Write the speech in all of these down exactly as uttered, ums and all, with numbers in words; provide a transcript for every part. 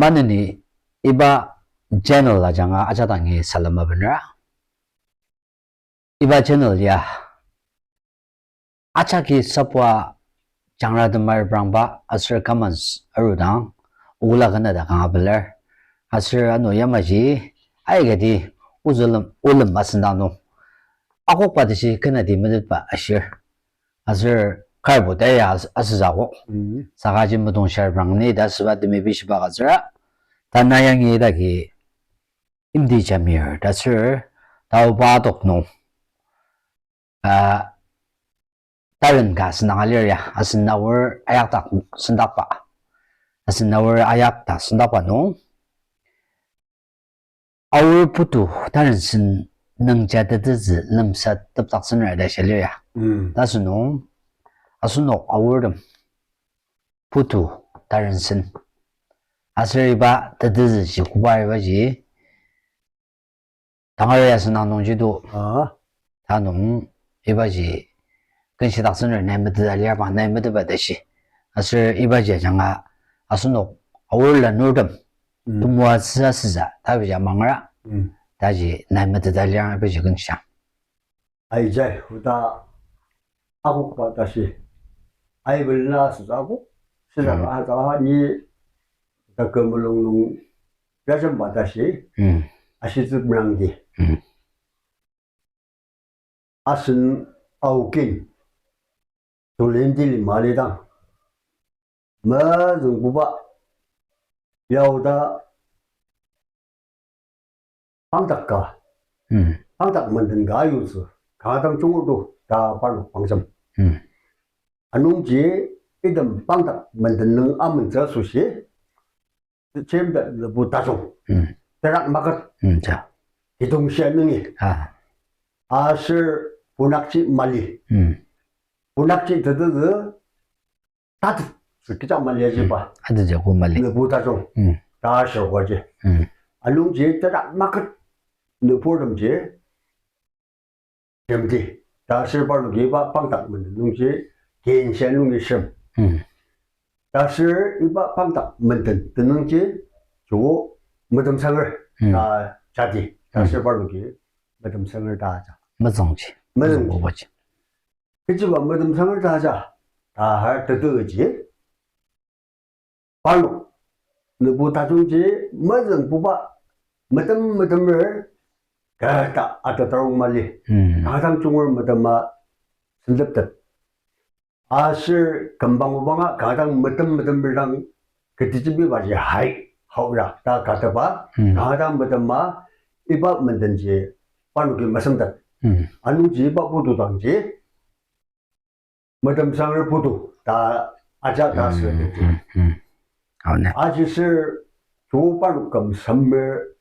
Maneni iba channel ajanga ajak dangi salem abenra. Iba channel ya ajaki sapua jangratem areprangba aser comments arudang ola kena ta kanga pelar. Aser ano yamaji aikati ozülem olem asüngdang nung akokba tashi kena ti metetba ashir. Aser karbo ta ya as-, asüzakok. Mm. Saka ji metongshir prang ni ta süba temi bishiba ka süra. Tanü yangi idaki Imti Jamir ta sür, taoba tok nung, ah, taren ka sendang alir ya, asen aor ayak dak sendakba. Asen aor ayak dak sendakba nung, aor putu taren sen nüngja tetezü lemsatepdak senra ta shia lir ya. Mm. Ta sünung, asenok aortem putu taren sen. Aser iba tetezü ji koba ibaji tangar ya sendang nungji do. Ah. Ta nung ibaji kenshidak sener nai meteta lir bang nai meteba tashi. Aser ibaji ajanga asenok aor lanurtem, mm, temoatsü asüsa ta ibaji amangra. Mm. Taji nai meteta lir ibaji kenshang. Aijai, oda akokba tashi. Aibelina asüsa akok. Sila, mm, asüsa ni taküm mulung nung yajemba tashi. Mm. Ashitsü merangdi. Mm. Asen aokin tulen tili malidang mezüngbuba yaoda pangdak ka, mm, pangdak menden ka ayutsü kanga dang jungur to ta parnok pangjem. Mm. Anungji item pangdak menden nung amentsü asoshi Chemda lebu tajung. Mm. Terak maket. Mm, ja. Kidong shia nungi. Ah. Aser punakji mali. Mm. Punakji tetezü tatet sü kija mali aji ba. Mm. Atet ja ko mali. Lebu tajung. Mm. Ta aser waji. Mm. Anungji terak maket. Lebu temji. Temdi. Ta aser parnoki iba pangdak menden nungji, kin shia nungi shem. Mm. Ta aser iba pangdak menden tenüngji, joko Medemsanger, mm, ta jadi. Ta aser, mm, parnoki Medemsanger ta aja. Mezüngji. Mezüngji. Mezüngji. Kechiba Medemsanger ta aja. Ta har tetuji. Parnok, lebu tajungji mezüngbuba, medem medemer, kata ata tarong mali. Hmm. Kanga dang jungur medema senteptet. Aser kembang obanga kanga dang medem medemer dang ketijibi baji hai, haura, ta kataba, hmm, kanga dang medema iba mendenji parnoki mesemtet. Hmm. Anungji iba putu dangji, Medemsanger putu ta aja ta, hmm, sü, hmm, hmm. Aji sür joko parnok küm semer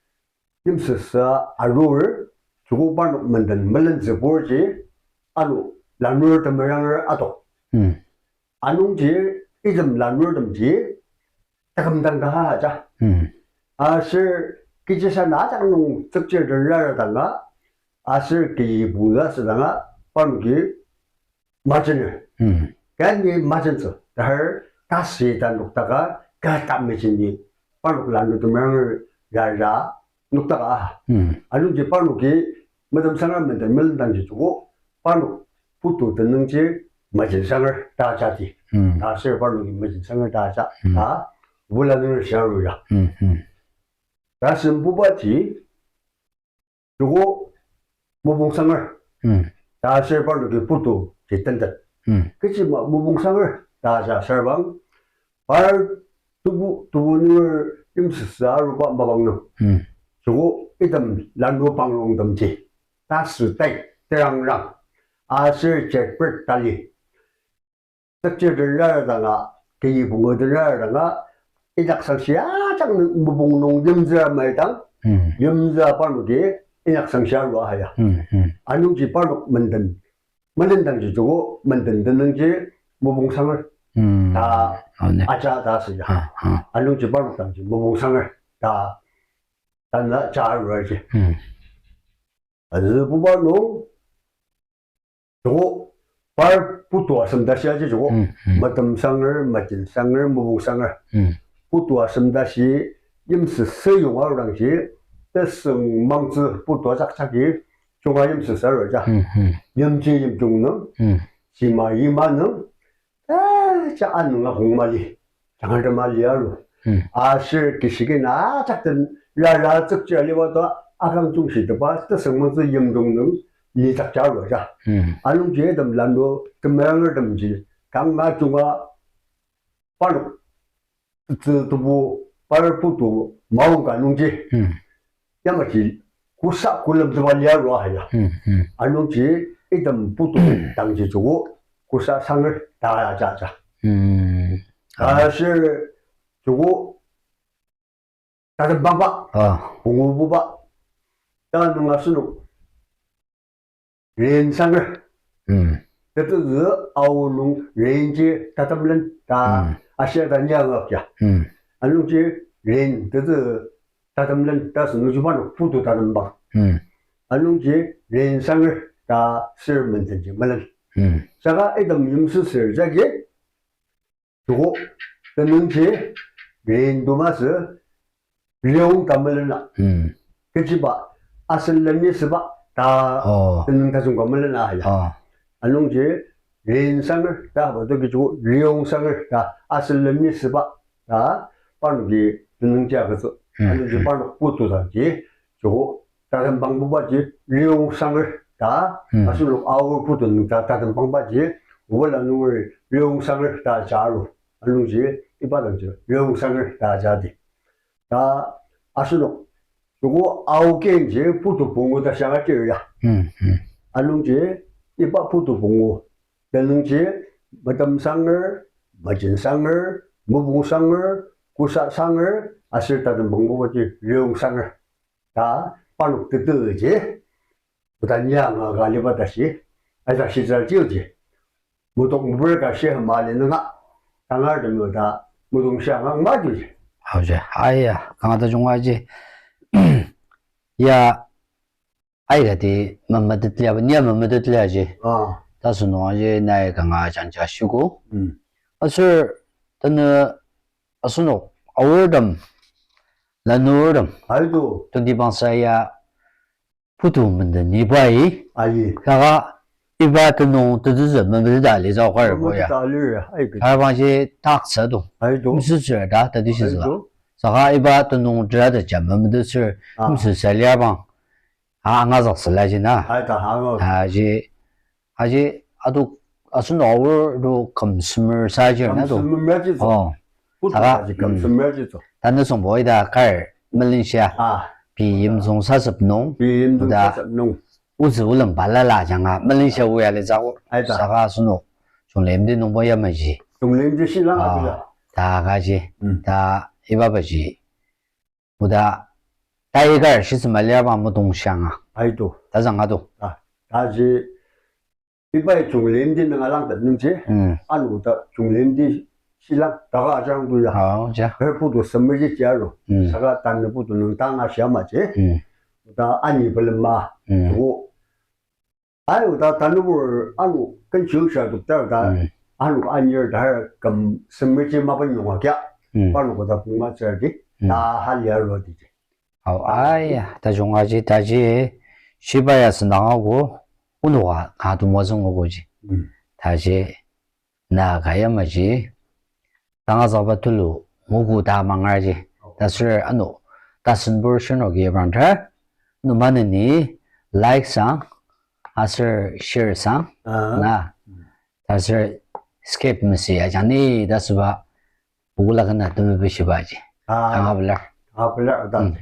yimsüsa arur, joko parnok menden melentsü purji, ano lanur temeranger atok. Hmm. Anungji item lanur temji taküm dang ta aja. Hmm. Aser kechisa na ajak nung tsükchir dera danga, aser keyibu ta südanga, parnoki majener. Hmm. Kani majentsü, tahar tasi ta noktaka, kata mejeni, parnok lanur temeranger ya ya noktaka. Hmm. Anungji parnoki Medemsanger menden melendangji joko, parnok putu tenüngji Mejensanger ta jadi. Hmm. Ta aser parnoki Mejensanger ta aja. Hmm. Ta, obula nung shiaru ya. Hmm, hmm. Ta sembubaji, joko Mopungsanger. Hmm. Ta aser parnoki putu ji tentet. Hmm. Kechima Mopungsanger ta aja sarbang, par tubu, tubu nunger yimsüsa aruba mapang nung. Hmm. Joko item lanur panglong temji. Ta sü tai terangrang. Aser jet pret tali. Tsükchir dera danga, keyi pungu dera danga, inak sangshi ajak nü-, mopung nung yimzüra maidang, hmm, yimzüra parnoki, inak sangshi arua haya. Hmm, hmm. Anungji parnok menden, melendangji joko menden tenüngji Mopungsanger. Hmm. Ta, oh, ne, aja ta sü ya. Ha, ha. Anungji parnok dangji Mopungsanger ta, tanü ja aruaji. Hmm. Azü buba nung, joko par putu asem tashi aji joko. Hmm, hmm. Medemsanger, Mejensanger, Mopungsanger. Hmm. Putu asem tashi yimsüsü yonga arudangji, tesüng mangtsü putu ajak jagi, junga yimsüsü arua ja. Hmm, hmm. Yimji yimjung nung, Hmm. shima yima nung, eh, ja anunga hong mali, jangar mali aru. Hmm. Aser kishiki na ajak den rara tsükji aliba to akang jungshi tepa, tesüng mangtsü yimjung nung, lidak ja arua ja. Hmm. Anungji item lanu temeranger temji, kanga junga parnok tsü tebu par putu maong ka nungji. Hmm. Yamaji kosa kolem tepa lia rua haya. Hmm, hmm. Anungji item putu dangji joko kosa sanger ta ja ja. Hmm. Aser joko tatembangba, Ah. pungububa, ta nung asenok ren sanger. Hmm. Tetezü Ao nung renji tatemlen ta Hmm. aser ta niangak ya. Hmm. Anungji ren tetezü tatemlen ta sünungji parnok putu tatembang. Hmm. Anungji ren sanger ta ser mendenji melen. Hmm. Saka item yimsüsü jagi joko tenüngji ren tuma sü riong ta melena. Hmm. Kechiba asen lemni süba ta Oh. tenüng tajung ka melena ya. Oh. Anungji ren sanger ta haba to kechi riong sanger ta asen lemni süba ta parnoki tenüngji agütsü. Hmm. Anungji parnok putu dangji joko tatembangbubaji riong sanger ta, Hmm. asenok Ao putu nung ta tatembangbaji, obala nunger riong sanger ta ja aru. Anungji iba dangji riong sanger ta ja di. Ta asenok joko Ao kenji putu pungu ta shia ka tir ya. Hmm, hmm. Anungji iba putu pungu tenüngji metem sanger, mejin sanger, mopung sanger, kosa sanger, aser tatembangbubaji riong sanger. Ta parnok tetezüji, oda nianga ka aliba tashi, aita shitsü jiuji. Mutok mubur ka shi mali nunga, tangar temi oda mudong shianga ma jiuji. Aoji, aya, kanga tajung aji. Ya, aika ti memetet lia, nia memetet lia ji. Ah. Ta sünung aji nai kanga jangja shiko. Hmm. Aser tanü asenok Aortem, lanurtem Aido. Twenty bangsa ya putu menden ibai. Ayi. Saka iba tenüng tetezü memeteta litsü kar bo ya. Memeteta lir, aiki. Kar bangji taksa do. Aido. Mesüsür ta, teti shizüla. Aido. Saka iba tenüng tera teja memetettsür, Ah. mesüsür lia bang. A, angazük süla ji na. Aita, angazük. Aji, aji, atu, asenok Aor to küm semer sa ji na to. Küm semer ji to. Oh. Putu Saka, aji küm mm. semer ji to. Tanü songbo ita kar Malaysia. Ah. Pei yimtsüng sasep nung. Pei yimtsüng Da. sasep nung. Ozü olem balala janga Malaysia oya litsü ko. Aita. Saka asenok Chunglemdi nungbo yamaji. Chunglemdi shilang Ah. abuja. Ta kaji. Mm. Ta iba baji. Oda, ta ikar shitsü mali aba mudong shianga. Aido. Ta zanga do. Ah, taji, ibai Chunglemdi nung alangtet nungji. Hmm. Ano ta Chunglemdi shilang, taka ajang do ya. Oh, ja. Her putu semer ji ji aro. Hmm. Saka tanü putu nung tanga shiama ji. Hmm. Oda ani pelema. Hmm. Tuko Ai, oda tanubur ano kenchiu sha dok ta, oda Mm. ano anir ta har küm semer ji mapa nyonga kya. Mm. Parnok oda pungma tsür di, Mm. ta halia ro di ji. Aw, aya, tajung aji, taji, shiba ya sendang ako, unoka ka tumo züng ako ji. Mm. Taji, na ka yamaji, tangazükba tulu nguogo ta mangar ji. Taser ano tasenbur shirnoki reprangdar, ano maneni like sang, aser share sang, Ah. na. Taser skip mesi ajani ta süba, bukula kena temepi shiba ji. Ah. Tangapelar. Tangapelar, ta. Mm.